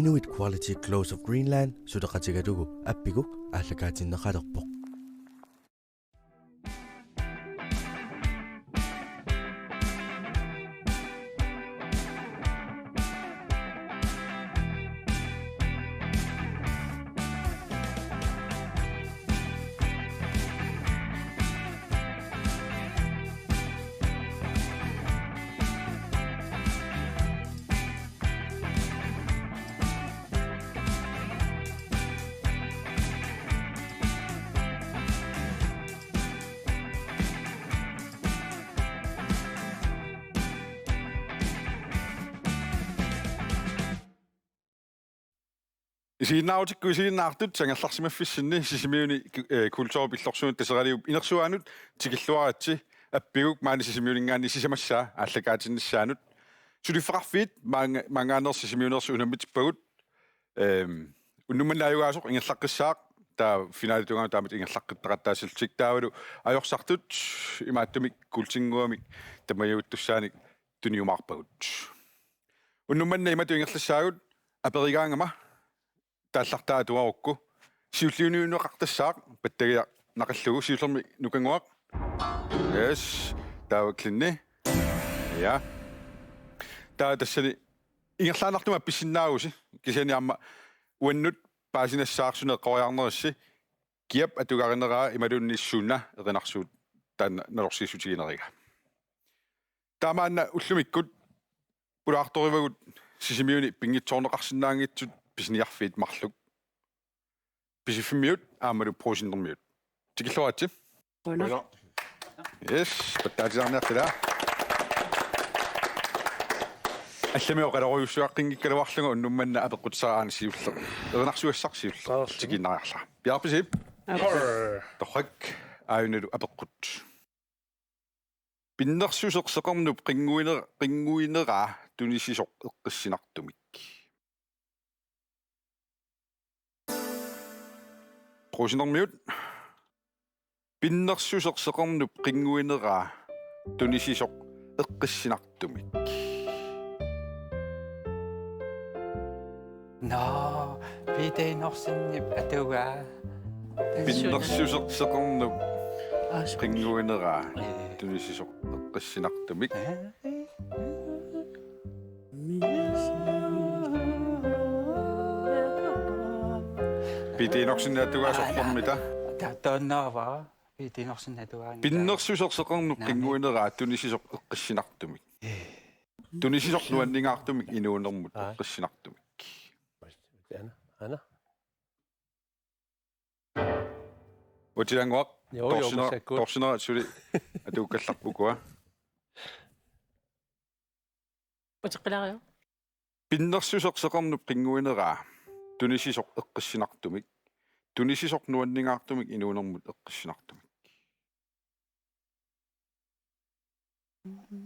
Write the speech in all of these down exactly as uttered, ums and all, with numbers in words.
Inuit Quality Clothes of Greenland suleqatigalugu Appigoq aallakaatinneqalerpoq. Isiginnaarutikku isiginnaartut, sangerlarsimaffissinni Sisimiuni, eh, kulturip illorsuup Taseraliup inersuaanut tikilluaritsi. Appigoq maani Sisimiuninngaanniit sisamassaa aallakaatinnissaanut. Suliffeqarfiit maanga-, maanngaanniit Sisimiuneersuup unammitippagut. Ehm, unnuk manna ajugaasoq ingerlaqqissaaq, taava finalip tungaanut taamatut ingerlaqqittaqattaassallutik, taavalu ajorsartut imaattumik kuultinnguamik tamaviuuttussaanik tuniumaarpagut. Unnuk manna imatut ingerlassaagut, aperigaangama taallartaa atuarukku. Siulliunniunneqartassaaq pattagiaq naqillugu, siullermik Nukannguaq. Yes, taava Klinni. Ja. Taava tassani ingerlaannartumik appissinnaavusi, kisianni aamma uannut paasinassaaq suna eqqoriarnerissi, kiap atugarineraa imaluunniit suna erinarsuut taanna nalorsiissutigineriga. Taamaanna ullumikkut pulaartorivagut Sisimiuni pinngitsoorneqarsinnaanngitsut pisiniarfiit marluk. Pisiffimmiut aammalu Brugseniimiut. Tikilluaritsi. Qujanaq. Yes, pattaatilaarniartila. Allamik oqalorujussuaqqinngikkaluarlunga unnuk manna apeqqutissara aana siulleq. Erinarsugassaq siulleq. Qaarlunga. Tikiinnariarlara. Piaarpisi? Aap. Torrak, aajunalu apeqqut. Pinnersuseq seqernup qinnguine-, qinnguineraa tunisisoq eqqissinartumik. Brugseniimiut. Pinnersuseq seqernup qinnguineraa tunisisoq eqqissinartumik. Nå, Peter Enoksenip atugaa. Pinnersuseq seqernup Aa, su- qinnguineraa Ee. tunisisoq eqqissinartumik. Ee. Peter Enoksenip atugaa Aa, sorlermita? Ta-, taannaava? Peter Enoksenip atugaa. Pinnersuseq seqernup Naamik. qinnguineraa tunisisoq eqqissinartumik. Ee. Tunisisoq nuanningaartumik inuunermut Aa. eqqissinartumik. Aana, aana. Utilannguaq. Joo, joo, torsina-, massakkut. Torsinera suli atuukkallarput ukua. Uteqqilaariu. Pinnersuseq seqernup qinnguineraa tunisisoq eqqissinartumik. Tunisisoq nuanningaartumik inuunermut eqqissinartumik.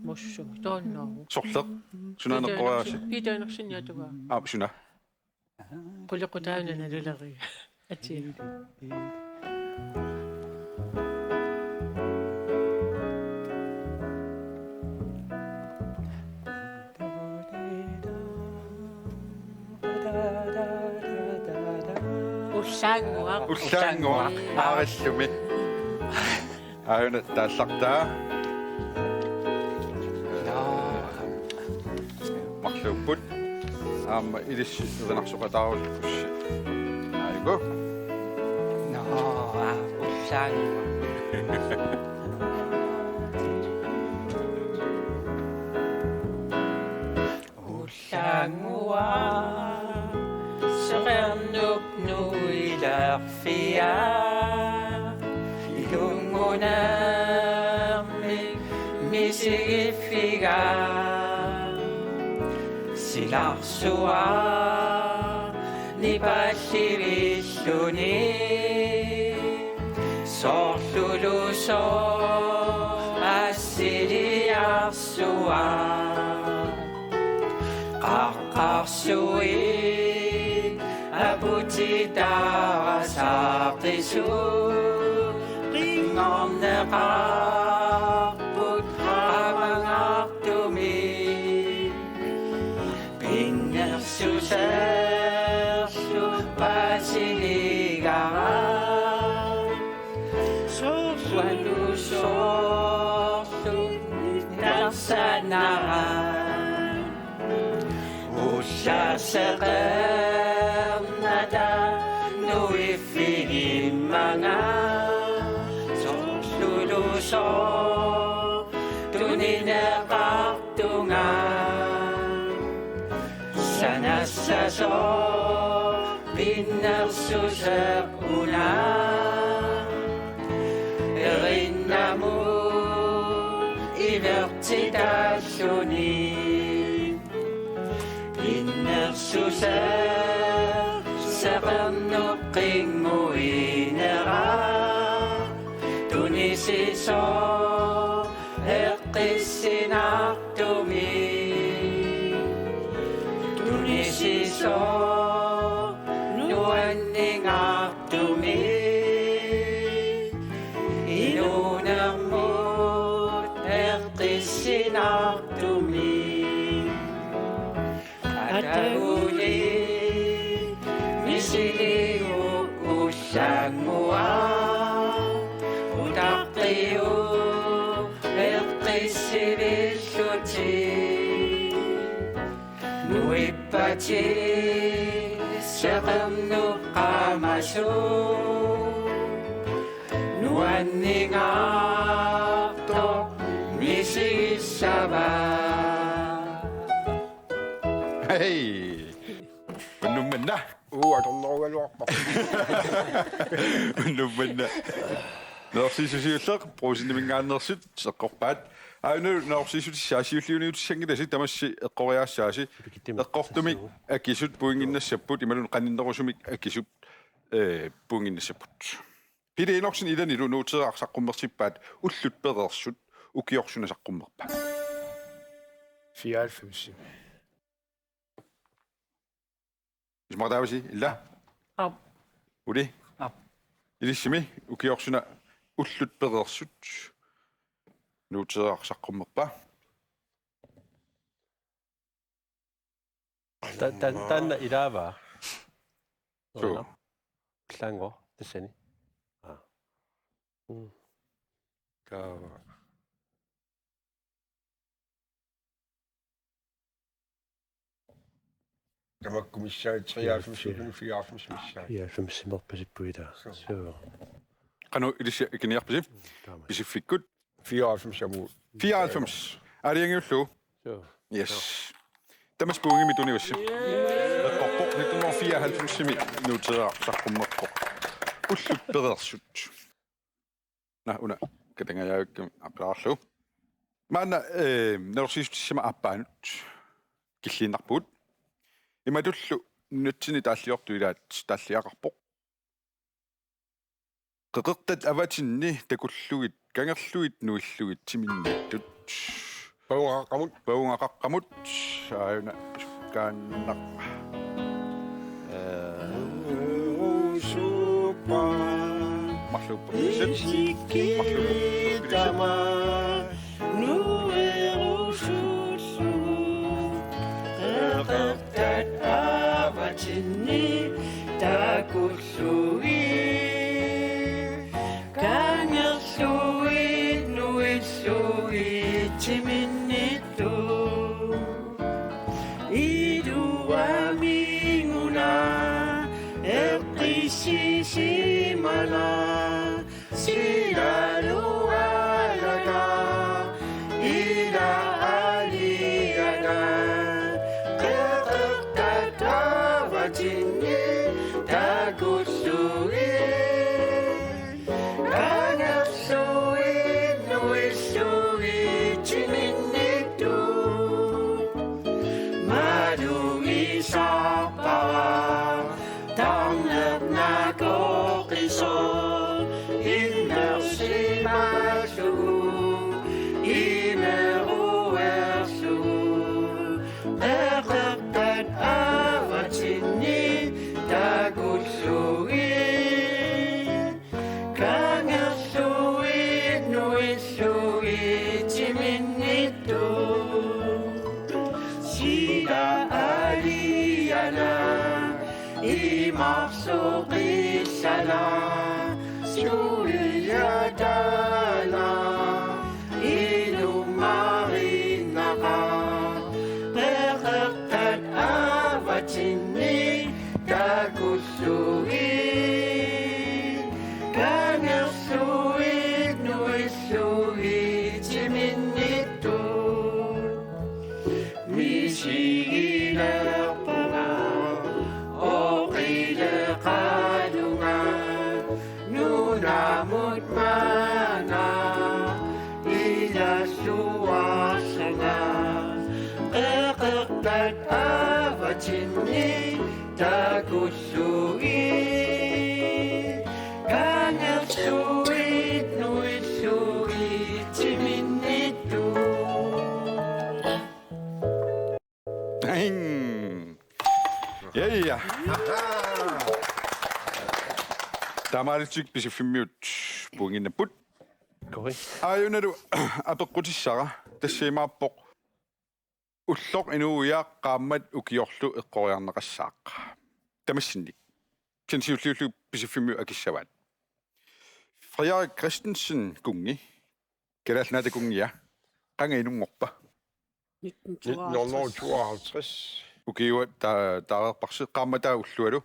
Mossumi toonnoru. Sorleq. Suna Peter eqqoriarsi? Enoksen-, Peter Enoksenip atugaa. Aa, suna. Qulequtaq una naluleriga. Atia. Ullaannguaq. Ullaannguaq. Aarillumi. Aajuna taallartaa. Marluupput. Aamma ilissi erinarsoqataarussi. Aajuku. Nå, aa, Ullaannguaq. Ullaannguaq, seqernup nuilerfia, ilunngunermik misigiffiga, silarsuaq nipallivilluni, soorlulu sooq assiliarsuaq. Qaqqarsuit aputitaara saaqisuut qinngorneqarput qamangartumik. Pinnersuseq Alusorlu nittarsanara. Ullaseqernata nuiffigimmanga. Sorlulusoq tunineqartunga. Sanassasoq pinnersuseq una. Erinnamut ivertitalluni. Pinnersuseq seqernup qinnguinera. Tunisisoq eqqissinartumik. Tunisisoq nuanningartumik. Inuunermut eqqissinartumik. Ataguli misiligu ullannguaq. Utaqqiuq eqqissivillutik. Nuippatit seqernup qamasup. Nuanningartoq misigissavaat. Hej! Unnuk manna. Uu, atornerugaluarpoq. Unnuk manna. Neriorsiissusiulleq, Brugseniminngaanneersut, eqqorpaat. Aajuna neriorsiissutissaa siulliuniutissanngilasi, tamassi eqqoriaassaasi. Eqqortumik akisut pointinnassapput, imaluunniit qaninnerusumik akisup, eh, pointinnassapput. Pele Enoksen, ilanilu Nuuteeraq saqqummersippaat ullut pereersut, ukioq suna saqqummerpa? Fireoghalvfems. Isumaqataavisi, ila? Aap. Uli? Aap. Ilissimi ukioq suna ullut pereersut Nuuteeraq saqqummerpa? Ta-, ta-, taanna ilaavaa. Suu. Ullaannguaq tassani. Aa. Mm. Taava. Tamakku missaat treoghalvfems, fireoghalvfems missaat. Fireoghalvfems simerpasippuita. Suu. Suu. Qanoq ilissi akiniarpisi? Taama. Pisiffikkut? Fireoghalvfems amuut. Fireoghalvfems. Aalajangiullugu? Suu. Yes. Tamassi pointimik tunivassi. Eqqorpoq nitten hundrede og fireoghalvfemsimi Nuuteeraq saqqummerpoq. Ullut pereersut. Naa, una katangajaavikkami aqqaarlugu. Maanna, eh, neriorsiissutissama aappaanut killiinnarpugut. Imatullu nunatsinni taalliortut ilaat taalliaqarpoq. Qeqertat avatinni takullugit, kangerlugit nuillugit timinniittut. Pavungaqaqqamut. Pavungaqaqqamut. Aajuna sukkaannaq. Eh, Nuerusuuppa. Marluuppa. Isikkiitama. Nuerusuullugu. Qeqertat avatinni takullugit. Kangerlugit nuillugit timinniittut. Iluamik una eqqissisimana silalualata ila aliana qeqertat avatinni takullugit. Kangerlugit nuillugit timinniittut. Malugisarpara tarneq nakoqisoq immersimallugu imeruerlugu. Qeqertat avatinni takullugit. Kangerlugit nuillugit timinniittut. Sila aliana imarsoqillala suliata Naamut maanna ilaalluarsanga, qeqertat avatinni takullugit, kangerluit nuillugit timinnittut. Ing. Ja, ja. Taamaalillutik Pisiffimmiut pointinnapput. Kori. Aajunalu apeqqutissara tassa imaappoq: Ulloq inuuiaaq qaammat ukiorlu eqqoriarneqassaaq. Tamassinnik. Kisianni siulliullugu Pisiffimmiut akissavaat. Frederik Christensen kunngi, Kalaallit Nunaata kunngia, qanga inunngorpa? Nitten tooghalvtreds. Ukiua ta-, taareerparsi, qaammataa ullualu?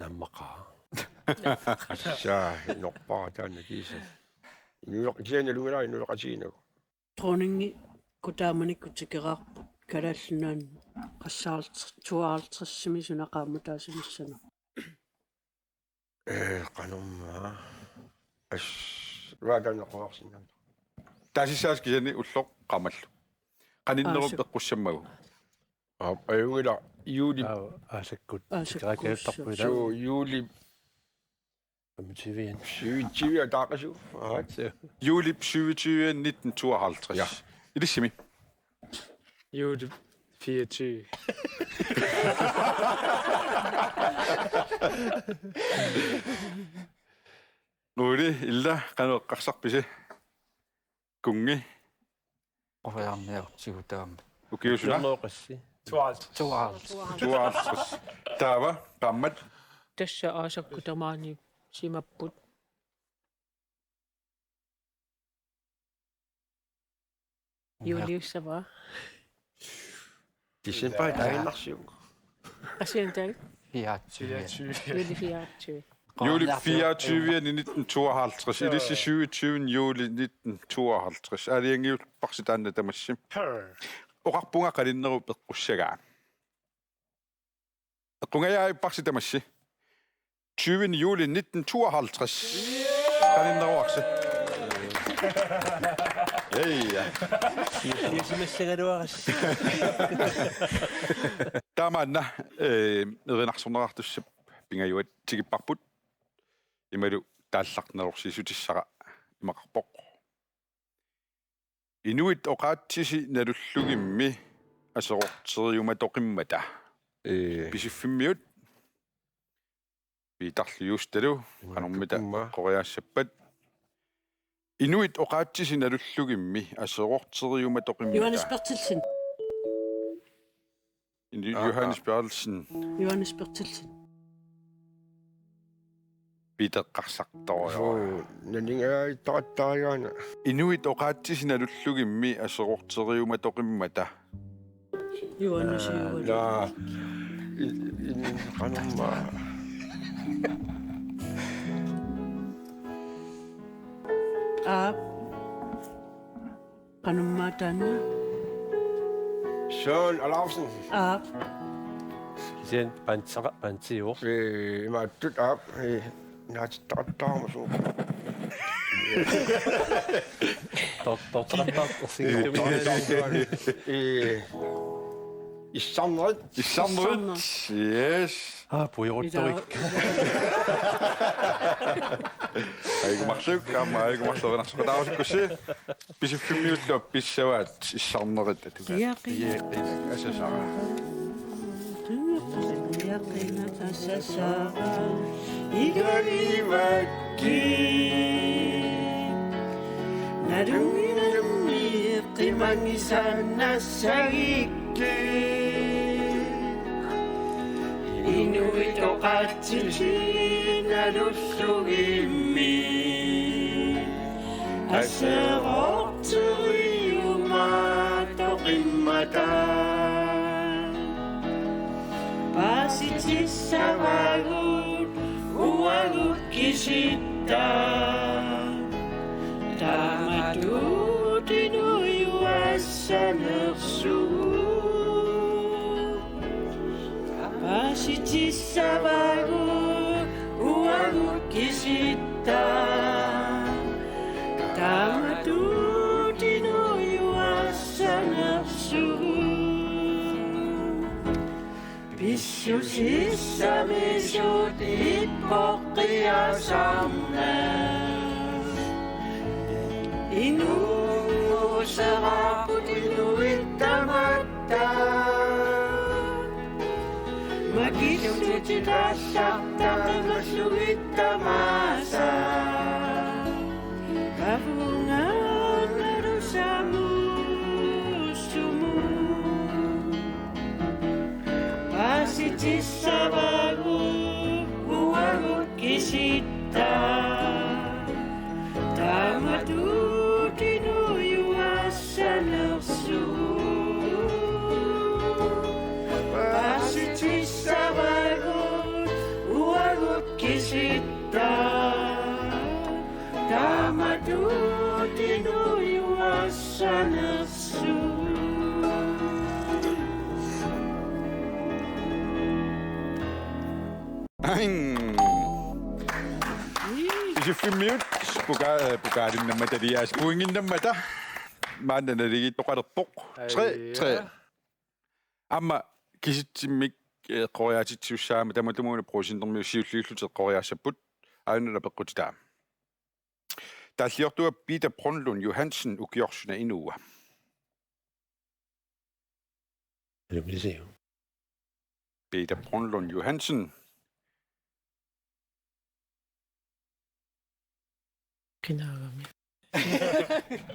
Nammaqaaq. Assa, inorpara taanna kiisa. Inuiaq-, kisianni naluara inuiaqatigiinnagu. Dronningi kutaamanikkut tikeraarput Kalaallit Nunaanni qassaarts-, tooghalvtredsimi suna qaammataassimassanersoq. Ee, qanormaa. As, vaataneqoqarsinnaanera. Taasissaasi kisianni ulloq qaammallu. Qaninnerup Aasap. Eqqussammagu. Aap, ajunngilaq, juulip. Aap, aasakkut. Aasakkut. Tikeraakkaajuttarput ilaa. Suu, juulip. Femogtyve. Syvogtyve taaqasu. Aap. Suu. Juulip syvogtyve nitten tooghalvtreds. Ja. Ilissimi. Juulip fireogtyve. Nuuli, ila, qanoq eqqarsarpisi? Kunngi. Qoriarniartigu taama. Ukiut suna? Nernooqassi. Tooghalvtreds. Tooghalvtreds. Tooghalvtreds. Taava, qaammat? Tassa aasakkut tamaani simapput. Juliussava? December taginnarsiuk. Asiantai? Fireogtyve. Juuli fireogtyve. Juuli fireogtyve nitten tooghalvtreds. Ilissi syvogtyve juli nitten tooghalvtreds. Aalajangiupparsi taanna tamassi. Oqarpunga qaninnerup eqqussagaa. Eqqungajaajupparsi tamassi. Tyvende juli nitten tooghalvtreds. Qaninneruarsi. Hej. Ilisimassagaluarassi. Taamaanna, eh, erinarsorneqartussap pingajuat tikipparput. Imalu taallarnerorsiissutissara imaqarpoq: Inuit oqaatsisi nalullugimmi aserorteriumatoqimmata. Ee. Pisiffimmiut. Piitarlu Juustalu, qanormita Tukumma. Qoriaassappat. Inuit oqaatsisi nalullugimmi aserorteriumatoqimmata. Johannes Berthelsen. Inu-, aa, Johannes, aa. Berthelsen. Johannes Berthelsen. Piitar eqqarsartorujoora. Suu, nalingaajaattarattaarigaana. Inuit oqaatsisi nalullugimmi aserorteriumatoqimmata. Johannes Juuali. Naa. I-, i-, qanormaa. Aap. Qanormaa taanna? Søren Olausen. Aap. Kisianni pantsera-, pantsiuvoq. Ee, imaattut aap, ee, naatittaqattaarama suu. Tor-, tortaqattaartoq. Ee, Issarnerit. Issarnerit. Issarnerit. Yes. Aa, pujoruttorik. Ila-, Ajuku marluk, aamma ajuku marluk erinarsoqataarusukkussi. Pisiffimmiullu pissavaat Issarnerit atugaat. Kiaqi. Kiaqi. Asasara. Kiaqi asasara. Igalivakkit. Nalunginummi qimangisannassagik. Inuit oqaatsisi nalullugimmi aserorteriumatoqimmata. Paasitissavagut uagut kisitta. Taamatut inuiuassanersugut. Paasitissavagut uagut kisitta. Taamatuutinujuassanersugut. Pissusissamisut ippoqqiasarneq. Inuuseraapput inuit tamatta. Makissutit aallartaqimallugit tamaasa. Avungaannalu samuussumut. Paasitissavagut uagut kisitta. Taamatuutinujuassanersugut. Paasitissavagut uagut kisitta. Taamatuutinujuassanersugut. Aing. Pisiffimmiut poka-, pokalinnammata, alias pointinnammata. Maanna naligiittoqalerpoq. Tre, tre. Aamma kisitsimmik, eh, eqqoriaatitsisussaammat tamatumuuna Brugsenimiut siulliullutik eqqoriaassapput. Aajuna apeqqutitaa. Taalliortua Peter Brønlund Johansen, ukioq suna inuua? Lad mig se. Peter Brønlund Johansen. Kinaagami.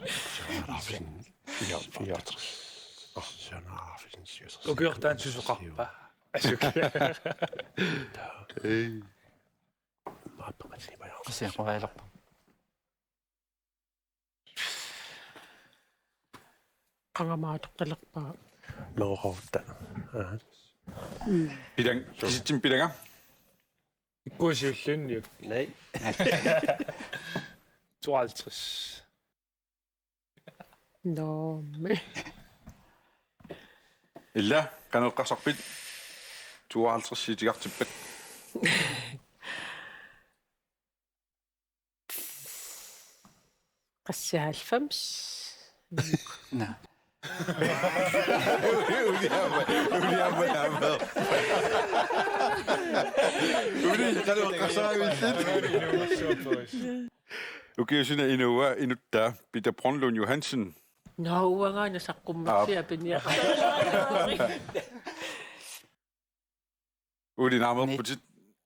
Søren Arfesen. Ja, fireogtres. Åh, Søren Arfesen, syvogtres. Ukioq taanna susoqarpa? Asuk. Ei. Maappa qassi paja. Qassi qoralerpa. Qangamaatoqqilerpaa. Meeqqarutta. Aa. Pilang, kisitsimmik pilanga? Ikkuusiulluunniuk. Nej. Tooghalvtreds. Nå, men. Ila, qanoq eqqarsarpit? Tooghalvtreds tigartippat. Qassi halvfems? Nå. Uli, uli aamma, uli aamma taama. Uli, qanoq eqqarsaavillit? Ukioq suna inuua, inuttaa, Peter Brønlund Johansen. Nå, uangaana saqqummersia. Aap. Piniaqarpoq. Uli, naamerputit,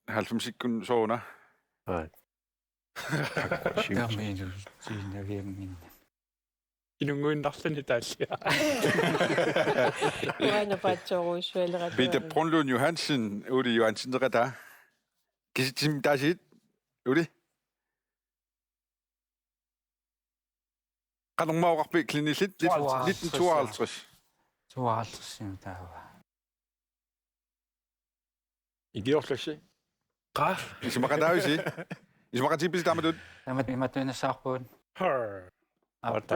halvfemsikkut sooruna? Nej. Taamaalilluta tiinnaviammin. Inunnguinnarluni taallia. Uanga paatsoorujussualerata. Peter Brønlund Johansen, Uli Johansen, teqataa. Kisitsimmik taasiit, Uli? Qanormaa oqarpit klinillit? Tooghalvtreds. Nitten tooghalvtreds. Tooghalvtreds taava. Ikiorlassi. Qa? Isumaqataavisi? Isumaqatigiippisi taamatut? Taamatut imaattuinnassavarput. Har. Aap.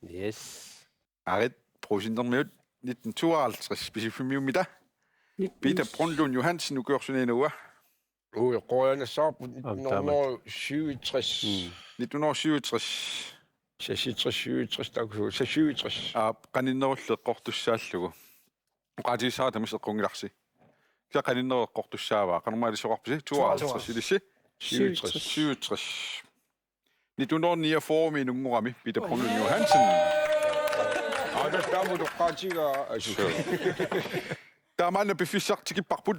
Yes. Aarit, Brugsenimiut nitten tooghalvtreds, Pisiffimmiummita. Nitten. Peter Brønlund Johansen, ukioq suna inuua? Uu, eqqoriaannassavarput. Aap, taamatut. Nitten hundrede syvogtres. Mm. Nitten hundrede syvogtres. Seksogtres, syvogtres, takusu, seksogtres. Aap, qaninnerullu eqqortussaallugu. Oqaatigissavara tamassi eqqunngilarsi. Kisianni qaninnerup eqqortussaavaa. Qanormaa ilissi oqarpisi? Tooghalvtreds. Tooghalvtreds. Ilissi? Syvogtres. Syvogtres. Nitten hundrede niogfyrre-mi inunngorami Peter Brønlund Johansen. Aa, tassa taama utoqqaatigaa, asuk. Taamaanna piffissaq tikipparput.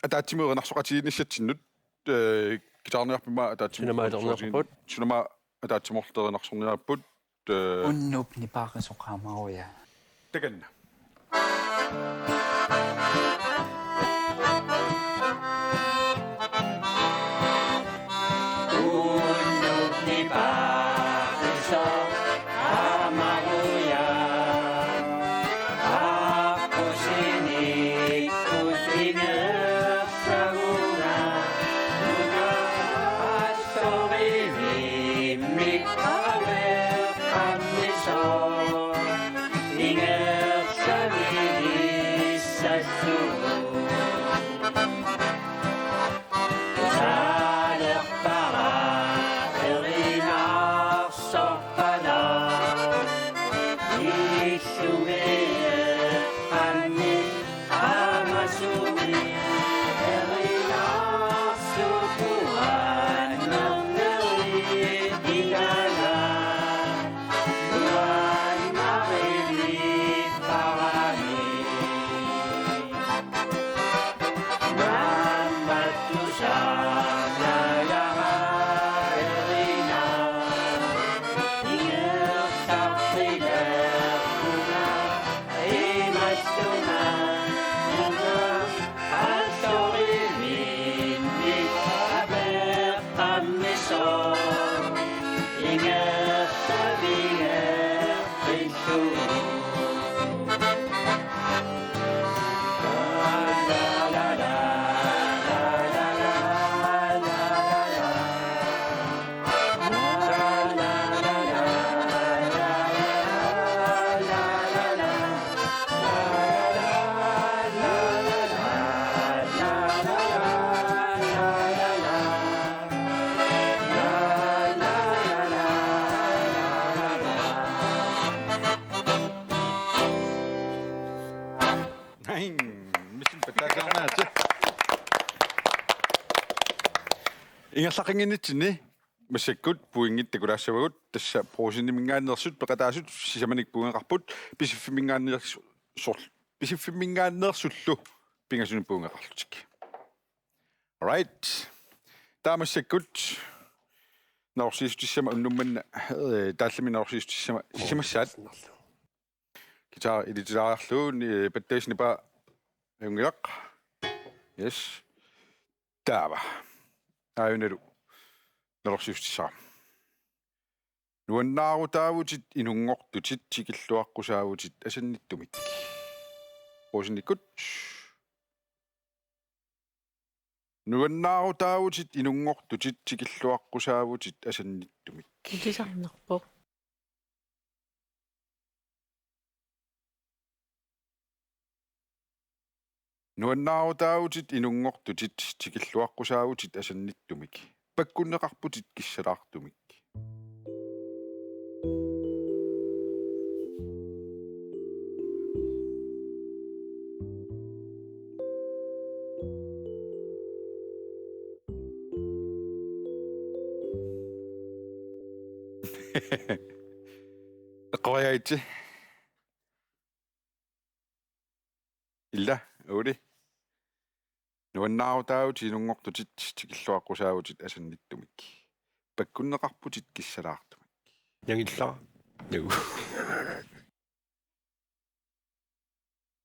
Ataatsimut erinarsoqatigiinnissatsinnut, eh, guitarniarput ima ataatsimut. Sunama erinarsorput? Sunama ataatsimut erinarsorniarput, eh. Unnuup nipaarisoq Amaruja. Takanna. Unnuup nipaarisoq Amaruja. Aqqusinikkut ingerlagunga, nunarsuarmi qaveqqammisoq, ingerlavigissasoq. Ingerlaqqinnginnitsinni massakkut pointit takulaassavagut, tassa Brugseniminngaanneersut peqataasut sisamanik puigoqarput, Pisiffimminngaanneers-, sor-, Pisiffimminngaanneersullu pingasunik puigoqarlutik. All right. Taava massakkut nalorsiissutissama unnuk manna, eh, taallami nalorsiissutissama sisamassaat. Guitar ilitilaariarlugu, ni-, eh, Pattaisip nipaa ajunngilaq. Yes. Taava. Aajunalu nalorsiissutissara. Nuannaarutaavutit inunngortutit tikilluaqqusaavutit asannittumik. Brugsenikut. Nuannaarutaavutit inunngortutit tikilluaqqusaavutit asannittumik. Ilisarnarpoq. Nuannaarutaavutit inunngortutit tikilluaqqusaavutit asannittumik. Pakkunneqarputit kissalaartumik. Eqqoriaritsi. Ila, Uuli. Nuannaarutaavutit inunngortutit tikilluaqqusaavutit asannittumik. Pakkunneqarputit kissalaartumik. Nangillara. Nuu.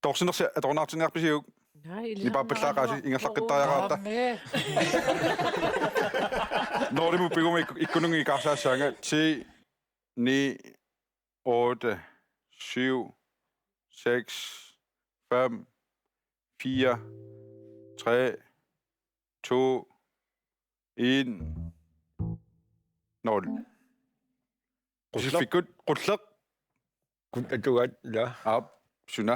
Toorsinersi atorunnaartinniarpisiuk? Nej, ilisarnarpoq. Nipaappallaaqaasi, ingerlaqqittariaqaratta. Aamma. Nulimut piguma ikku-, ikkununnga ikaarsaassaanga. Ti, ni, otte, syv, seks, fem, fire, tre, to, en, nul. Qulleq. Sifikkut, qulleq. Kun atugaat, ila. Aap, suna.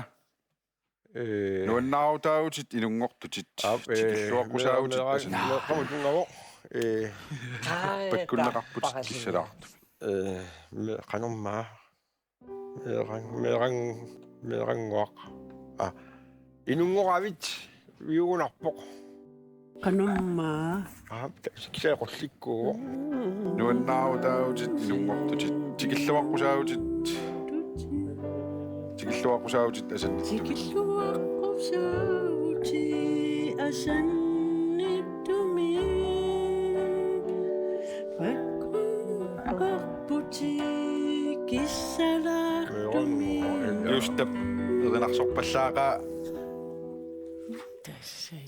Eh. Nuannaarutaavutit inunngortutit. Aap, eh, tikilluaqqusaavutit meera-, meera-, asan. Meeqqamut tunngavoq. Eh. Aa, pakkunneqarputit tappara kissalaartumik. Eh, me-, qanormaa. Meerang-, meerang-, meerannguaq. Ah. Inunngoravit viugunarpoq. Qanormaa. Ah, ta-, kisianni qullikkuuvoq. Nuannaarutaavutit inunngortutit. Tikilluaqqusaavutit. Tikilluaqqusaavutit asannittumik. Tikilluaqqusaavutit asannittumik. Pakkunneqarputit kissalaartumik. Justap erinarsorpallaaqaa.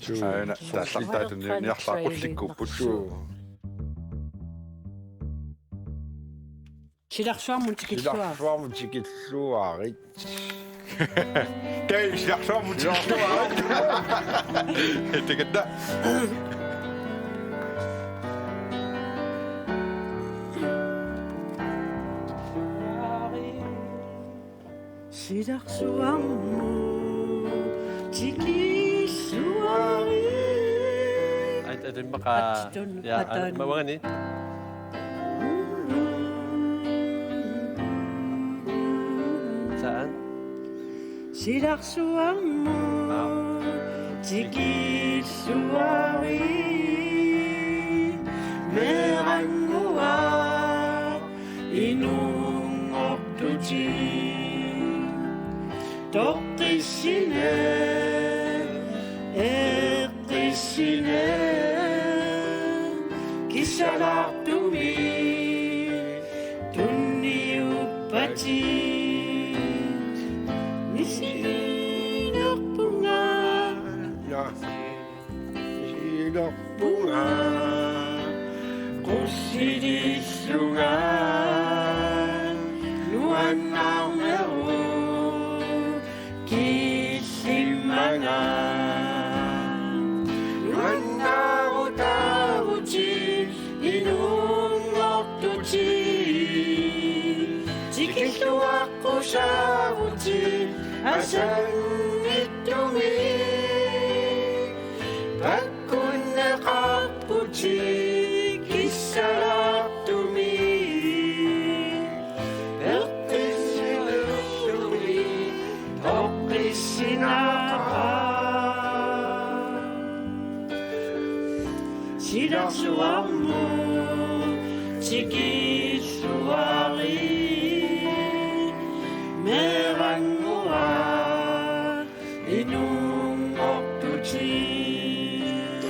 Suu. Aana taallartaatut niarlaaq qullikkuupput. Suu. Silarsuarmut tikilluarit. Silarsuarmut tikilluarit. Kay, silarsuarmut tikilluarit. Tikatta. Silarsuarmut tikilluarit. Ai, ai, immaqa. Attunut. Ja, ai, patan. Immaqa uani. Saan. Silarsuarmut tikilluarit. Meerannguaq inunngoq tuti. Toqqissineq, eqqissineq, kissalaartumik tunniuppatit. Misiginerpunga. Ja. Misiginerpunga, qussilillunga, nuannaarnerup killimmanga. Nuannaarutaavutit inunngoq tuti, tikilluaqqusaavutit asannittumik. Pakkunneqarputit kissalaartumik. Eqqissinertumik toqqissinaqaaq. Silarsuarmut Suarmu tikilluari meerannguaq inunngortutit.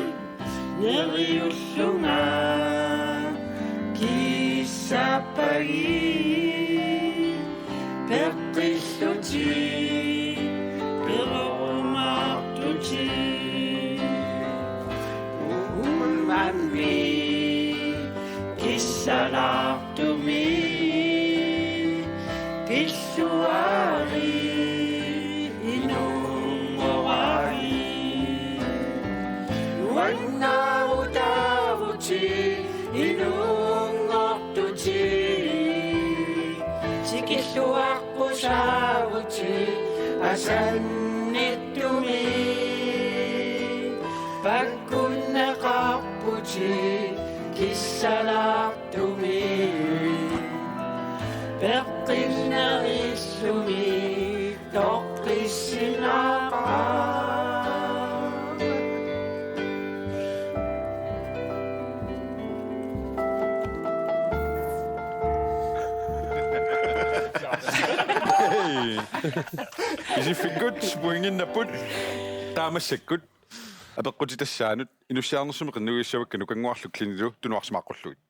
Neriullunga kissappagit peqqillutit perorumaartutit. Uumammi kissalaartumik pilluarit inunngorakkit. Nuannaarutaavutit inunngoortutit. Tikilluaqqusaavutit asannittumik. Pakkunneqarputit kissalaartumik. Peqqinnerillumi toqqissinaaqaaq. Hey. Pisiffikkut pointinnapput. Taamaasekkut apeqqutitassaanut inussiarnersummik qinnuigissavakka Nukannguarlu Klinilu tunuarsimaaqqullugit.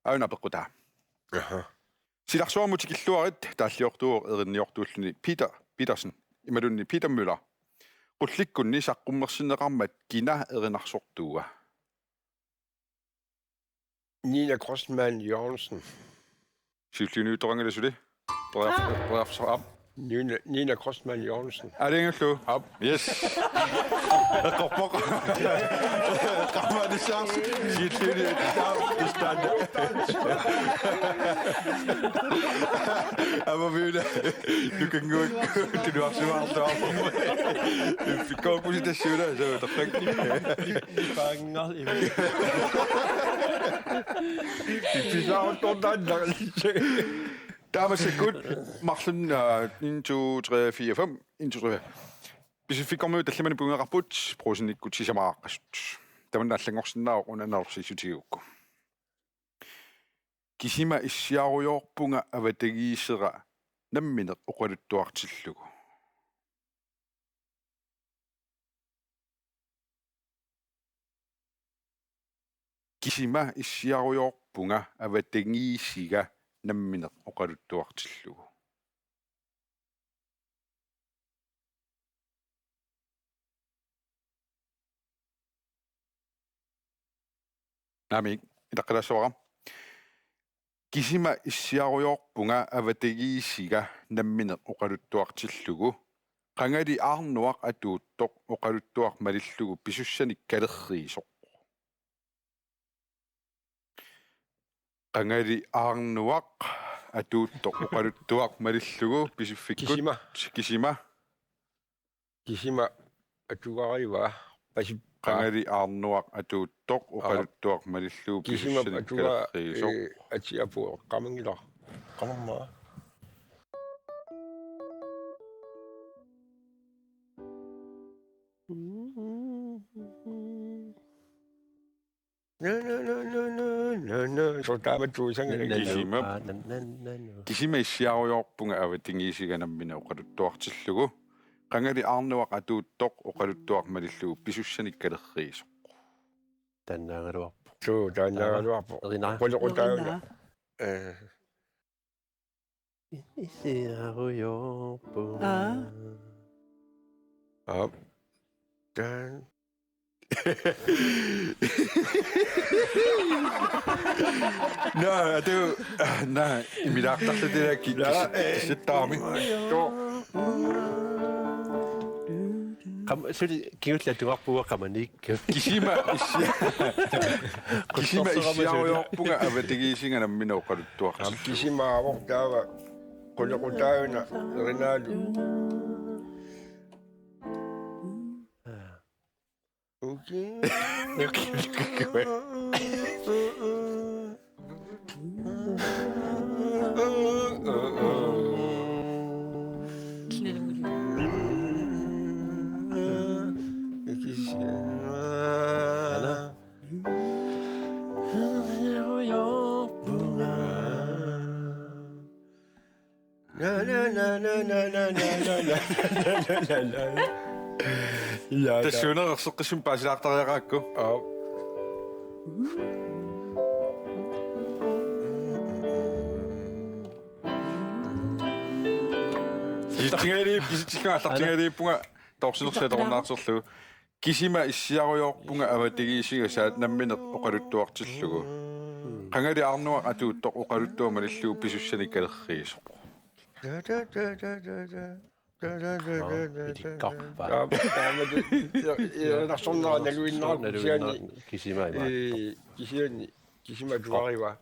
Aana apeqqutaa. Aha. Silarsuarmut tikilluarit, taalliortuuvoq erinniortuulluni Peter Petersen imaluunniit Peter Møller. Qullikkunni saqqummersinneqarmat kina erinarsortuua? Nina Kreutzmann Jørgensen. Siulliuniuttoqanngilaq suli. Periarf-, periarfissaq aap. Nina, Nina Kreutzmann Jørgensen. Aalajangiullugu. Aap. Yes. Eqqorpoq. Eqqorpoq. Siulliuni. Aap, tusind tak. Aamma Viola. Nukannguakku tunuarsimaarluarpoq. Pikkoorpusi tassuuna, suu, torrak. Nipaannga ima. Pisaartortaannaq. Taamaasekkut marlunnik, aa, en, to, tre, fire, fem. En, to, tre. Pisiffikkormiut tallimanik pointeqarput, Brugsenip sisamaaqqasut. Tamanna allanngorsinnaavoq una nalorsiissutigigukku. Kisima issiarujoorpunga avatangiisera nammineq oqaluttuartillugu. Kisima issiarujoorpunga avatangiisiga nammineq oqaluttuartillugu. Naamik, itaqqilaassavara. Kisima issiarujoorpunga avatangiisiga nammineq oqaluttuartillugu. Qangali aarnuaq atuuttoq oqaluttuaq malillugu pisussanik kalerriisoq. Qangali aarnuaq atuuttoq oqaluttuaq malillugu pisiffikkut. Kisima. Kisima. Kisima atugarivaa. Pasippa. Qangali aarnuaq atuuttoq. Aap. Oqaluttuaq malillugu. Kisima pisussanik atuga, kalerriisoq. Ee, ati apu qamanngilaq. Qamanngilaq. No, no, no, no, no, no, no. Soorlu taamatut sangalangi. Kisima. Aa, nan-, nan-, nan-, no. Kisima issiarujoorpunga avatangiisiga nammineq oqaluttuartillugu. Qangali aarnuaq atuuttoq oqaluttuaq malillugu pisussanik kalerriisoq. Taannaagaluarpoq. Suu, taannaagaluarpoq. Erinaa. Qulequtaavunga. Erinaa. Ee. Issiarujoorpunga. Aa. Aap. Taan. Naa, atu, naa, imilaartarlutilaakkit. Naa, kis-, ee. Kisittaami. Joo. Qam-, suli kingulleq atugarpunga qamaniik. Kisima issi-, kisima issiarujoorpunga avatangiisiga nammineq oqaluttuartillugu. Aap, kisimaavoq taava qulequtaavunga erinaalu. Okay. Ana. Tassa una erseqqissumik paasilaartariaqarakku. Aap. Kisitsingaliip-, kisitsillugu aallartingaliippunga toorsinersi atorunnaartorlugu. Kisima issiarujoorpunga avatangiisigasaat nammineq oqaluttuartillugu. Qangali Arnuaq atuuttoq oqaluttuaq malillugu pisussanik kalerriisoq. Nå, itikkarpa. Taama, taama, i-, i-, iornarsornera naluinnarpoq kisianni. Naluinnarpoq kisima ima. Ee, kisianni, kisima tuarivaa.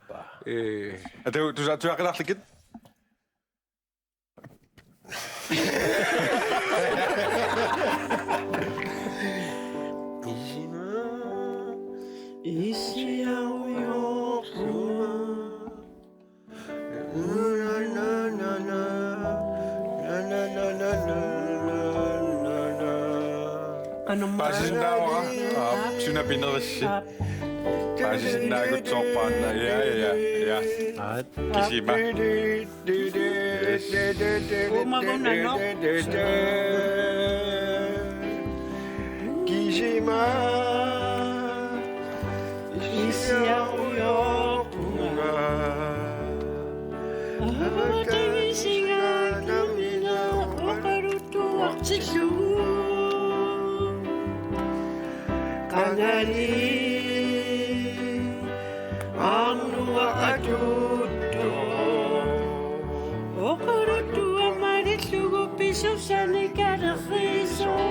Ee. Atu, tusa-, tusaqqinarlikkit? Paasisinnaavara? Aap, suna pinerissi? Aap. Paasisinnaagutsoorpaanna. Ja, ja, ja. Aap. Kisima. Yes. Uumavunanoq. Kisima issiarujoorpunga. Avatangiisigaat nammineq oqaluttuartillugu. Qangali Arnuaq atuuttoq oqaluttuaq malillugu pisussanik kalerriisoq.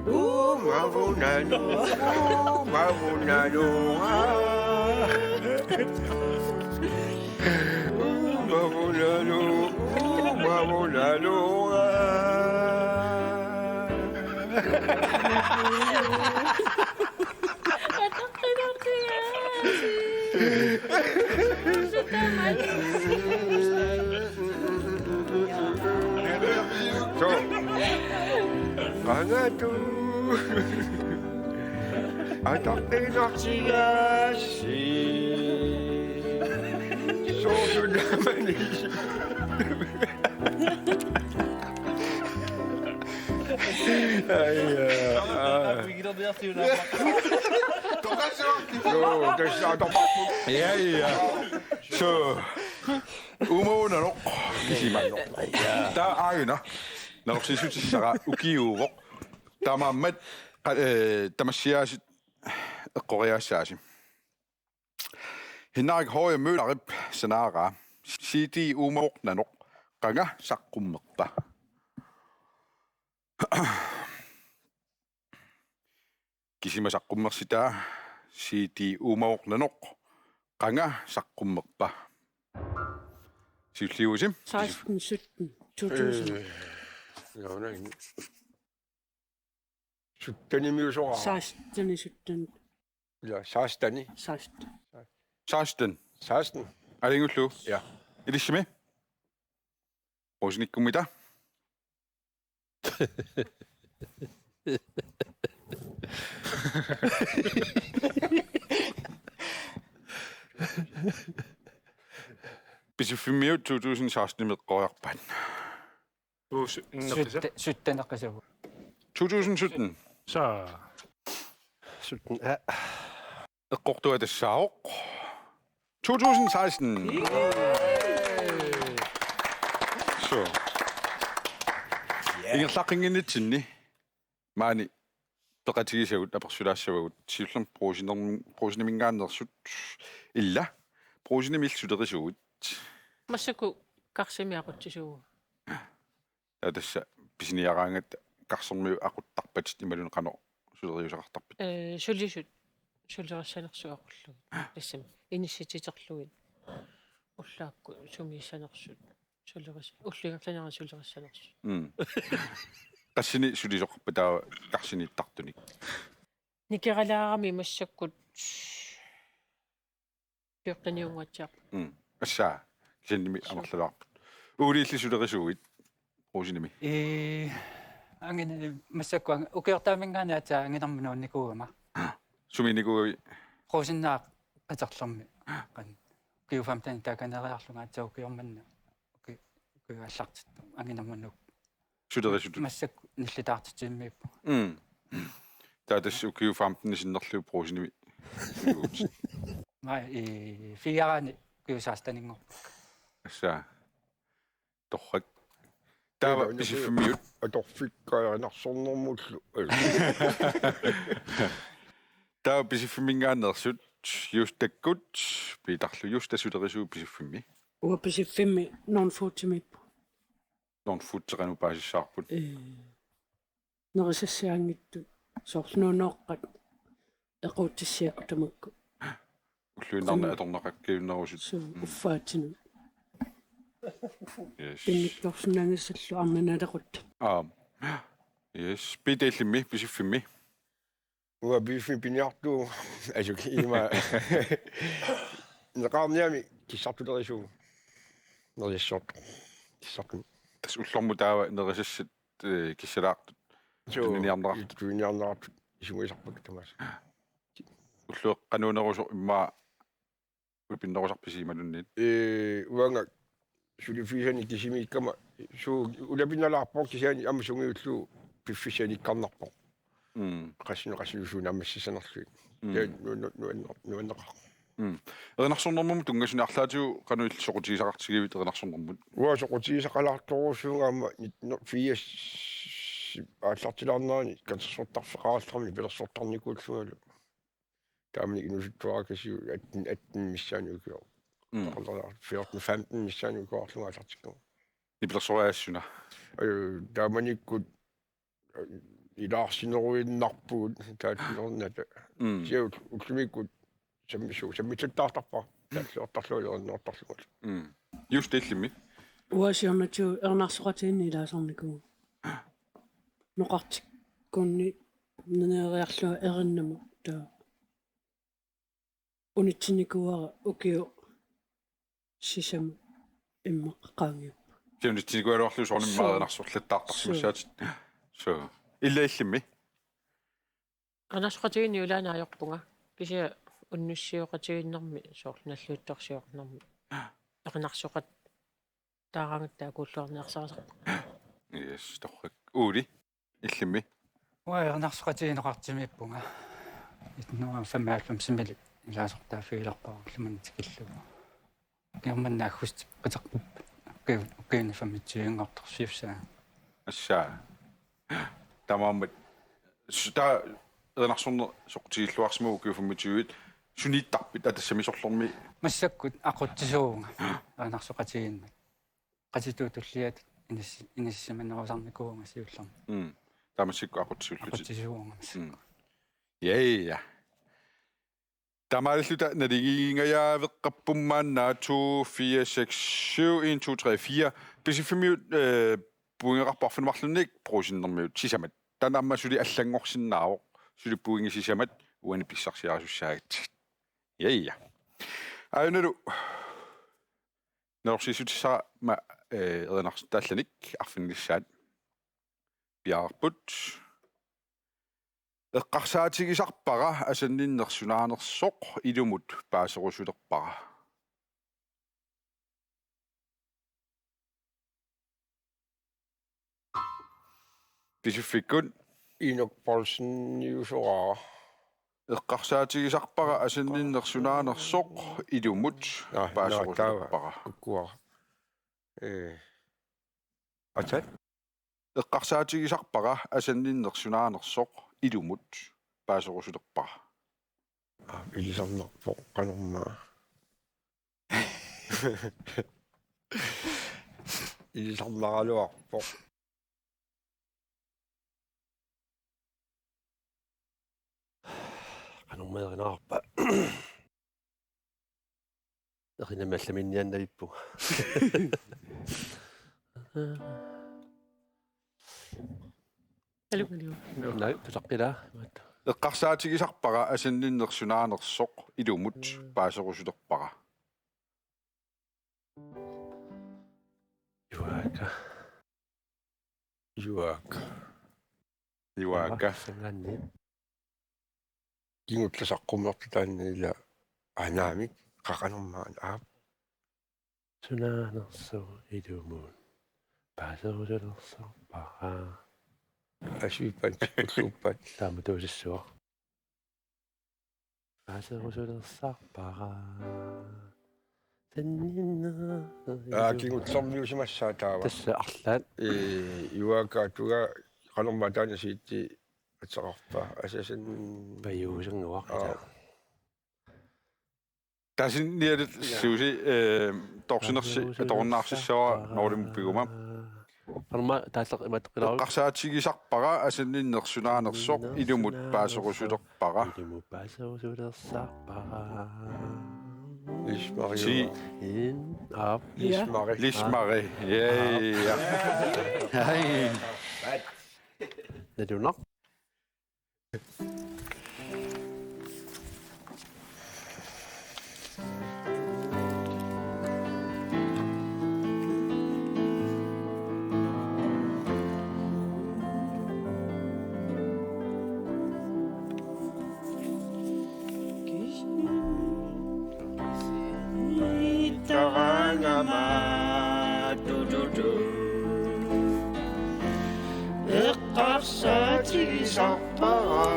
Uumavunanoq, uumavunanoq. Uumavunanoq, uumavunanoq. So. Qangatut ataqqinartigaassi. Soorunami. Ai, ja. Aa. Joo, tassa atorparput. Ja, ja. So. Uumavunanoq kisima. Taava aajuna nalorsiissutissara ukiuuvoq. Taamaammat, qa-, ee, tamassiaasit eqqoriaassaasi. Henrik Høye Møllerip sanaaraa: C D Uumavoq nanoq, qanga saqqummerpa? Kisima saqqummersitaa, C D Uumavoq nanoq, qanga saqqummerpa? Siulliusi? Seksten sytten, to tusind. Øh, jeg aner ikke. Syttenimiusoraa. Seksten sytten. Ja, seksten. Seksten. Seksten. Seksten. Alingullu. Ja. Ilissimi? Rosinikkummita. Pisiffimmiut to tusind seksten-imi eqqoriarpaat. Uu, sy-, neqisa. Sytten, sytten neqisavut. To tusind sytten. Sa. Sytten, ja. Eqqortua tassaavoq to tusind seksten. So. Ingerlaqqinnginnitsinni maani peqatigisagut, apersulaassavagut, siullermik Brugsenimi-, Brugseniminngaanneersut, ila, Brugsenimi illit sulerisuguit. Massakkut Karsimik aqutsisuuvugut. Taava tassa pisiniaraangatta Karsermiut aquttarpatit imaluunniit qanoq suleriusaqartarpit? Ee, sulisut sulerissanersut aqullugit. Tassami inissititerlugit. Ullaakkut sumiissanersut. Suleris-, ullut ingerlaneranni sulerissanersut. Mm. Qassini sulisoqarpa taava Karsiniittartunik? Nikeralaarami massakkut fjorteniunngatsiarput. Mm. Assaa, kisiannimi amerlalaarput. Uuli, illit sulerisuuguit Brugsenimi? Ee, angin-, massakkut ang-, ukiortaaminngaanniit aatsaat anginermut nuunnikuugama. Sumiinnikuugavit? Brugsenip qiterlermi. Qan-, ukiut femten takaneriarlunga aatsaat ukioq manna uki-, ukiut aallartittoq anginermut sulerisutut. Massakkut nillitaartitsivimmiippunga. Mm. Taava tassa ukiut femten sinnerlugit Brugsenimi. Aamma i fireani ukiut seksteninngorpakka. Tassa. Torrak. Taava Pisiffimmiut. Atorfikka erinarsornermullu. Taava Pisiffimminngaanneersut Justakkut, Piitarlu Justa sulerisuuvoq Pisiffimmi. Uanga Pisiffimmi non-foodimiippunga. Non-food qanoq paasissavarput? Ee, nerisassiaanngitsut soorlu nunooqqat equutsissiakkut tamakku. Ulluinnarni atorneqakkiunnerusut. Suu, mm, uffaatsinut. Yes. Pinngitsoorsinnaanngissallu arnanalequt. Aap. Yes. Piita, illimmi, Pisiffimmi? Uanga Pisiffimmi piniartuuvunga. Asuk ima. Neqaarniami kissartulerisuuvunga. Nerisassaartoq. Kissartuni. Tassa ullormut taava nerisassat, eh, kissalaartut. Suu, tuniniarneqartut. Tuniniarneqartut. Isumagisarpakka tamaasa. Ulluinnarni qanoq inerusoq immaqa ulapinnerusarpisi imaluunniit? Ee, uanga suliffigisanik kisimiikkama, suu, ulapinnalaarpoq kisianni aamma sungiullugu piffissap ilikkarnarpoq. Mm. Qassinik qassinik suut naammassissanerlugit. Mm. Ja, nu-, nu-, nuanner-, nuanneqaaq. Mm. Erinarsornermummi tunngasunik arlaatigut qanoq illit soqutigisaqartigivit erinarsornermut? Uanga soqutigisaqalaartorujussuuvunga aamma nitten firs aallartilaarnerani katersortarfeqarallarami nipilersortarnikuullungalu. Taamani inuusuttuarakasiu atten, atten missaani ukioq. Mm. Fjorten, femten missaani ukioqarlunga aallartikkama. Nipilersoriaassuna? Ee, taamanikkut, ee, ilaarsineruinnarpugut taatsinernata. Mm. Siu ullumikkut sammisu-, sammitsuttaartarpara. Taalluartarlugu erinarsortarlugu. Mm. Just, illimmi? Uanga siornatigut erinarsoqatigiinneq ilaasornikuuvunga. Noqartikkunni neriarlunga erinnama taava unitsinnikuuara ukiut sisamat immaqa qaangiupput. Kisianni unitsinikuugaluarlugu soorunami immaqa erinarsorluartarsimassaatit. Suu. Ilaa, illimmi? Erinarsoqatigiinneq ilaanni ajorpunga. Kisianni unnussisoqatigiinnermi soorlu nalliuttorsiornermi erinarsoqattaaraangatta taakkuulluarniarsarisarpunga. Yes, torrak. Uuli, illimmi? Uanga erinarsoqatigiinneqartimiippunga. Nitten hundrede og femoghalvfems-imili ilaasortaaffigilerpara ullumimut tikillugu. Ukioq manna aggustip qiterput. Ukiu-, ukiuni femogtyve-nngortorsiussaanga. Assaa. Taamaammat su-, taava erinarsorneq soqutigilluarsimavugut ukiut femogtyve. Suniittarpit atassami sorlermi? Massakkut aqutsisuuvunga. Erinarsoqatigiinneq. Qatitut tulliatut inis-, inissisimanerusarnikuuvunga siullermik. Mm. Taava massakkut aqutsisullutit? Aqutsisuuvunga massakkut. Mm. Ja, ja. Taamaalilluta naligiingajaaveqarpugut maanna to, fire, seks, syv, en, to, tre, fire. Pisiffimmiut, øh, pointeqarput arfineq-marlunnik, Brugsenimiut sisamat. Taanna aamma suli allanngorsinnaavoq. Suli pointit sisamat uani pissarsiarisussaagatsigit. Ja, ja. Aajuna nalorsiissutissaq aamma, øh, erinarsoq allanik arfinilissaat piareerput. Eqqarsaatigisarpara asanninneq sunaanersoq ilumut paaserusulerpara. Pisiffikkut. Inuk Poulseniusoraara. Eqqarsaatigisarpara asanninneq sunaanersoq ilumut paaserusulerpara. Kukkua. Ee. Atat? Eqqarsaatigisarpara asanninneq sunaanersoq ilumut paaserusulerpara. Aa, ilisarnarpoq qanormaa. Ilisarnaraluarpoq. Qanormaa erinaarpa? Erinami allaminniannavippunga. Aluu, aluu. Naak, tutaqqilaa. Eqqarsaatigisarpara asanninneq sunaanersoq ilumut paaserusulerpara. Ivaaka. Ivaaka. Ivaaka. Sanganni. Kingulleq saqqummertut taanna ila anaamik qaqanermaan aap. Sunaanersoq ilumut paaserusulersorpara. Asuippat, ulluuppat. Taama tuusissuaq. Paaserusulersorpara. Sanninner-. Aa, kingullermiusimassaaq taava. Tassa arlaat. Ee, Juaaka atuga qanormaa taanna siitsi ateqarpa. Asasan. Pajuusannguaq. Aa. Ila. Tassanilu. Ja. Suusi, eh, toorsinersi, toorsinersi atorunnaarsissuara Nordimuppiguma. Qanormaa taalleq imattoq ilaaru. Eqqarsaatigisarpara asanninnersunaanersoq ilumut paaserusulerpara. Ilumut paaserusulersorpara. Lis Marie. Si. In, aap. Lis Marie. Lis Marie. Ja, ja. Hej. Nalunnaq. Tarangama tututu. Eqqarsaatigisarpara.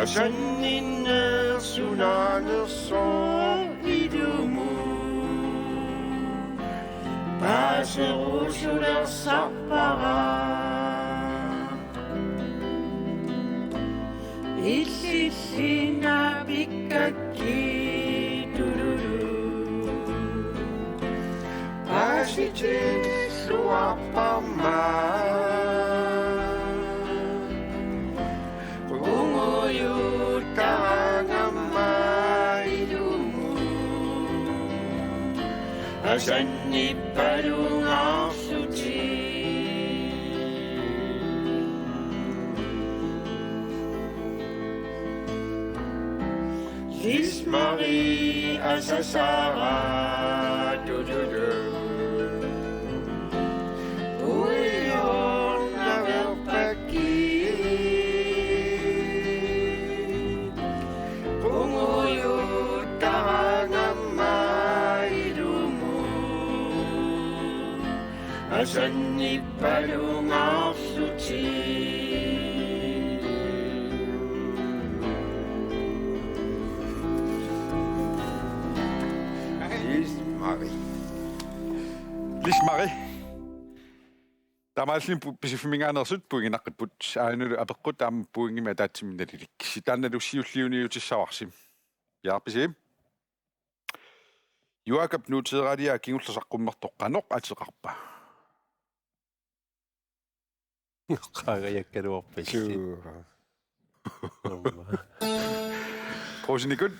Asanninnersunaanersoq ilumut paaserusulersorpara. Illillu naapikkakkit tululu. Paasitilluarparma. Qungujuttarangama ilumut. Asannippalungaarlutik. Lis Marie asasara tututu. Uiornaverpakki. Qungujuttarangama ilumut. Asannippalungaarlutik. Lis Marie. Lis Marie. Taamaalilluni pu-, Pisiffimingaanneersut pointinaqqipput, aajuna apeqqut aamma pointimik ataatsimik nalilik. Taannalu siulliuniutissavarsi. Jaapisi. Juakap nuuteeralia kingulleq saqqummertoq qanoq ateqarpa? Qaangajakkaluarpassi. Suu. Aamma. Brugsenikut.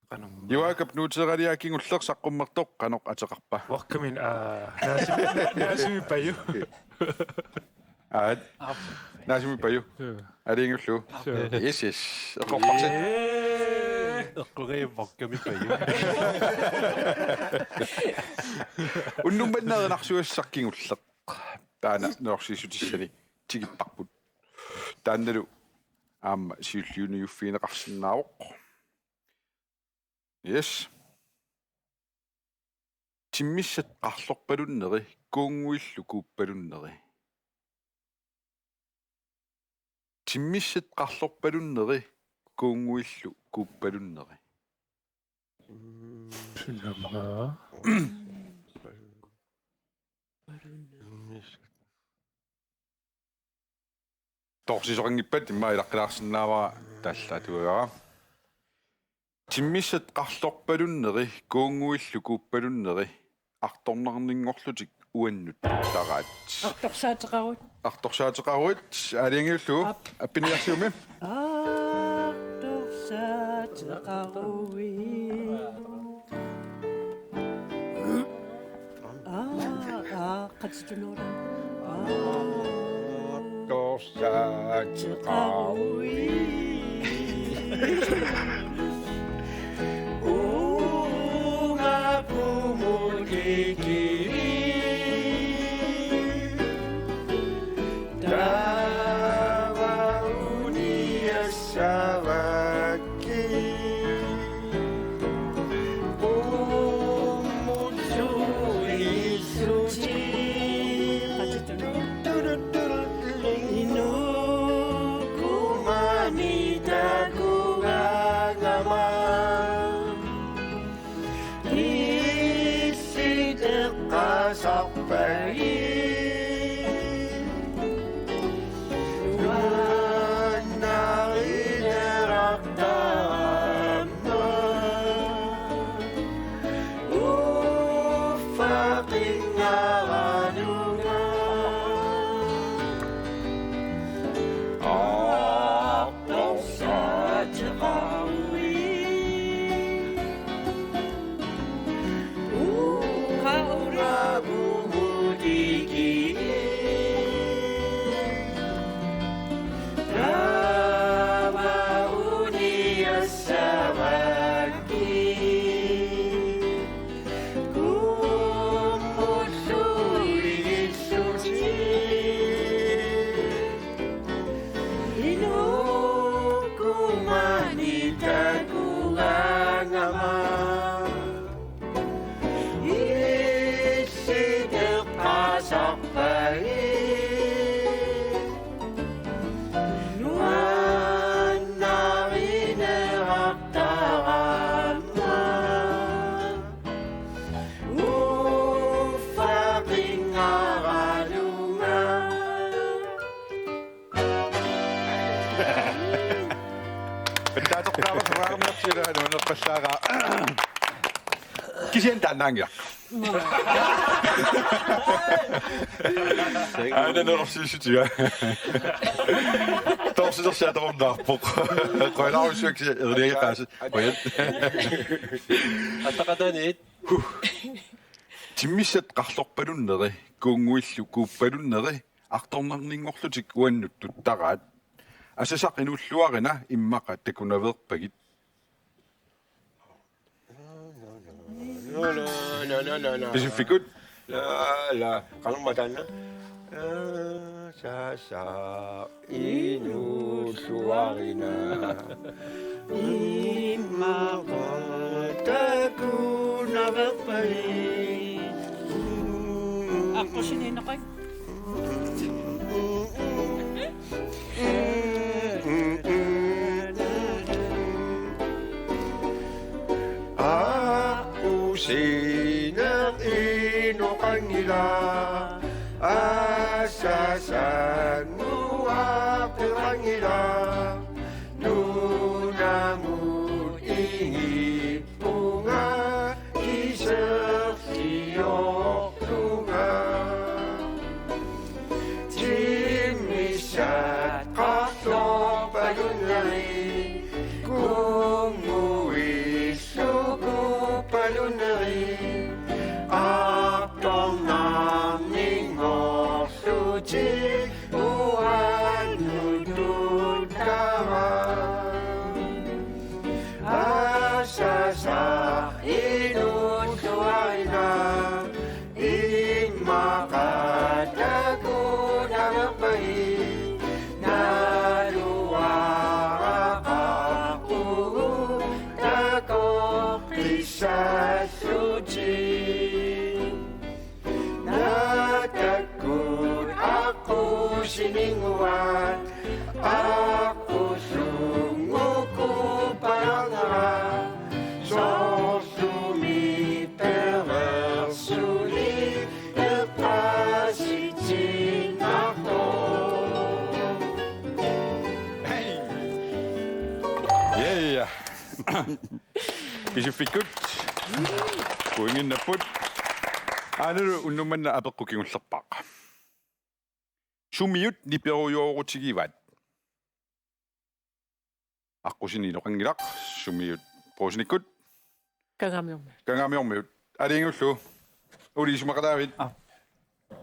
Qanormaa. Juakap nuuteeralia kingulleq saqqummertoq qanoq ateqarpa? Uakkamik, aa, naasimi, naasimi paju. Aat. Aap. Naasimi paju. Suu. Aalajangiullugu. Suu. Yes, yes. Eqqorparsi. Ee. Eqqoriarpakka uakkamik paju. Unnuk manna erinarsugassaq kingulleq. Taanna neriorsuutissani tikipparput. Taannalu aamma siulliuniuffigineqarsinnaavoq. Yes. Timmissat qarlorpalunneri kuunnguillu kuuppalunneri. Timmissat qarlorpalunneri kuunnguillu kuuppalunneri. Silama. Toorsisoqanngippat immaqa ilaqqilaarsinnaavara taallaatuagara. Timmissat qarlorpalunneri kuunnguillu kuuppalunneri artornarninngorlutik uannut taraat. Artorsaateqaruit. Artorsaateqaruit, aalajangiullugu. Aap. Appiniarsiumi. Artorsaateqaruit. Aa, aa, qatitunuula. Aa. Torsaateqaruit. Uunga pumukikili. Taava uniassavakki. Mitakugaangama. Issit eqqarsarpagit. Nuannarinerartarama. Uffa qingaranunga. Aqqusaatiqarui. Uqa uragumutiki. Taava uniassavakki. Kummulluigissuti. Inukkuma mitakugaangama. Issit eqqarsarpagit. Nuannarinerartarama. Uffa qingaranunga. Pettaatortaava soraarniartiga nuannerpallaaqaaq. Kisianni taannaanngilaq. Aana nerorsiissutiga. Toorsilersi atorunnaarpoq. Qujanarujussuaq kisianni erniageqaasi. Qujan. Attaqataaniit. Timmissat qarlorpalunneri, kuunnguillu kuuppalunneri, artornarninngorlutik uannut tuttaraat. Asasaq inuulluarina immaqa takunaveerpagit. No, no, no, no, no, no. Pisuffikkut. La, la. Qanormaana taanna? Asasaq inuulluarina. Immaqa takunaveerpagit. Aqqusiniinnaqaaq. Aqqusineq inoqanngilaq, asasannguaq peqanngilaq, nunamut ingippunga kiserliorlunga. Timmissat qarlorpalunneri, kuunnguillu kuuppalunneri, artornarninngorlutik uannut tuttaraat. Asasaq inuulluarina, immaqa takunaveerpagit, naluara qaaqqugut takoqqissallutik. Naatakkut aqqusininnguat, aqqusunnguup kuuppallaarnera, soorlumi pereersuni eqqaasitsinnaartoq. Ja, ja. Pisuffikkut. Pointinnapput. Aanalu unnuk manna apeqqut kingullerpaaq. Sumiut niperujoorutigivaat? Aqqusineq inoqanngilaq, sumiut. Brugsenikkut. Kangaamiormiut. Kangaamiormiut. Aalajangiullugu. Ole, isumaqataavit? Aap.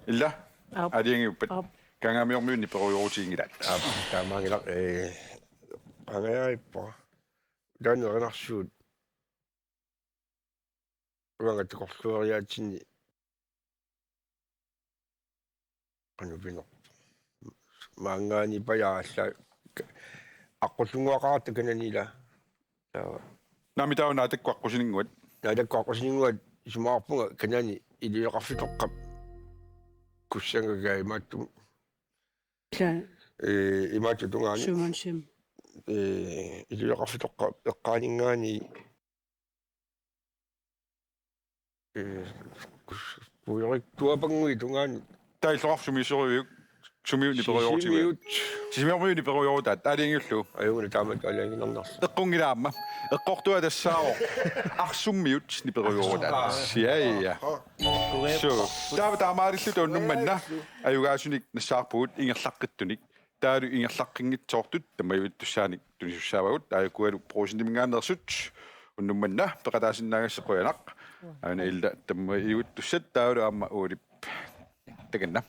Ilaa? Aap. Aalajangiuppat? Aap. Kangaamiormiut niperujoorutiginngilaat. Aap, taamaanngilaq, ee, qangajarippoq. Taanna erinarsuut. Uanga takorluugatsiarlunga qanoq pineq. Maanngaanniit pajaalla aqqullunguaqarta kanani ilaa. Taava. Naamik, taava Naatakkut aqqusininnguat? Naatakkut aqqusininnguat isumaqarpunga kanani iluaqarfitoqqap. Kussangakka imaattumik. Kla- Ee, imaattup tungaani. Sømandshjem. ee, iluaqarfitoqqa eqqaaninngaanniit, ee, kus-, kujorik tuapannguit tungaanut. Taava illoqarfik sumiissorujuk, sumiut niperujoorutigut? Sisimiut. Sisimiormiut niperujoorutaat, aalajangiullugu. Ajuuna taamatut aalajangiinnarnarsi. Eqqunngilaamma. Eqqortua tassaavoq Arsummiut niperujoorutaat. Aa. Ja, ja. Aa. So, taava taamaalilluta unnuk manna ajugaasunik nassaarpugut ingerlaqqittunik. Taavalu ingerlaqqinngitsoortut tammavittussaannik tunisussaavagut, aajukualu Brugseniminngaanneersut. Unnuk manna peqataasinnaagassi qujanaq. Aana illa tammavittussat taavalu aamma Uulip. Takanna.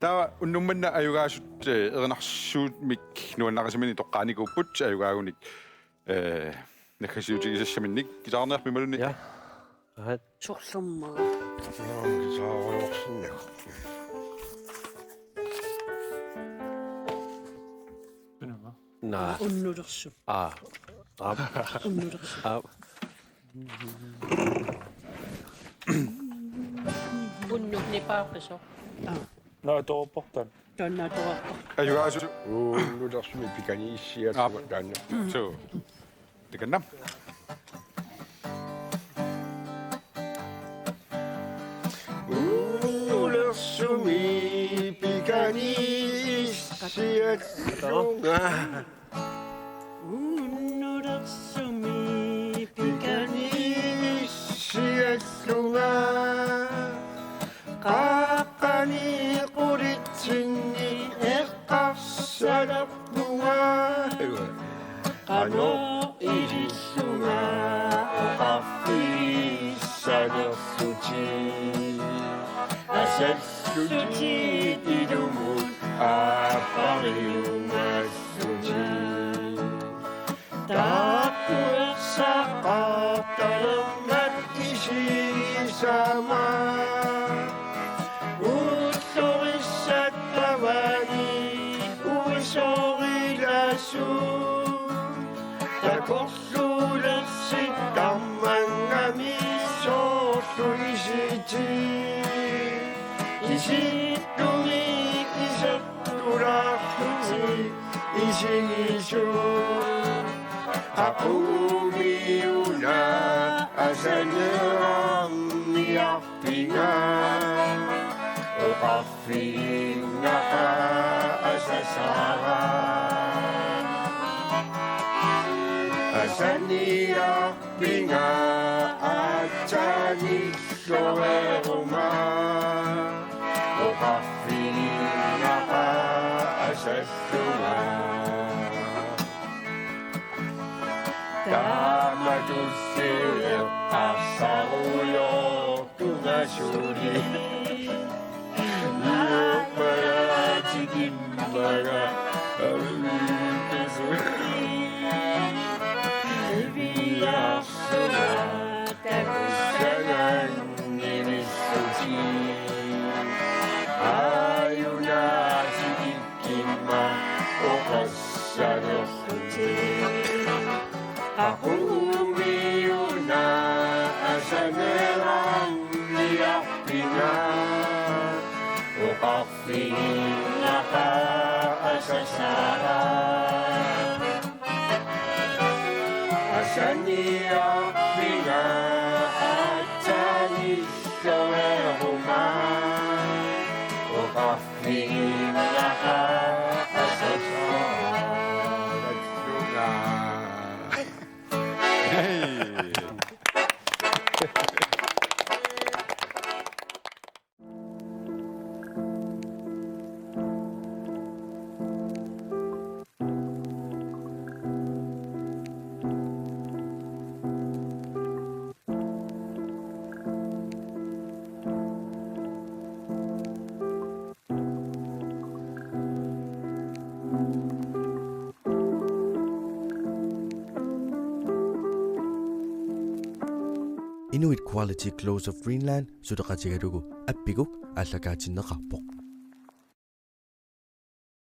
Taava unnuk manna ajugaasut, eh, erinarsuummik nuannarisaminik toqqaanikuupput, ajugaagunik, eh, naggasiutigisassaminnik, guitarniarpit imaluunniit? Ja. Aha. Sorlermut. Nå, guitarersinnaavat. Naa. Unnulersumik. Aa. Aap. Unnulersumik. Aap. Unnuk nipaapisoq. Aa. Naatsorportaat. Taanna naatsorportaat. Ajugaasut. Unnulersumik pikaniissiat. Aap. Taanna. So. Takanna. Unnulersumik pikaniissiallunga. Unnulersumik pikaniissiallunga. Qaaqqani qulitsinni eqqarsalerpunga. Qanoq ilillunga oqarfigissanersutit. Asallutit ilumut aappariumassutit. Taakkuersaqartalermat isigisama. Ullorissat tavani uisorilaasut. Takorluulersit tammangami soorlu isitit. Isittumi isertulaarlutit isigisut. Qaqugu una asaneerniarpinga. Oqarfiginnaqaaq asasaara. Asaniarpinga aatsaat illoreeruma. Oqarfiginnaqaaq asallunga. Taamatulli eqqarsarujoortunga suli. Nuuppalaatikimmanga aviitasut. Iviarsuna takussangannivissutit. Aajunaatikik- kimma oqassanersutit. Qaqugu una asaneerniarpinga. Oqarfiginnaqaaq asasaara. Asaniarpinga aatsaat illoreeruma. Oqarfiginnaqaaq asasaara. Hey. Inuit Quality Clothes of Greenland suleqatigalugu appiguk aallakaatinneqarpoq.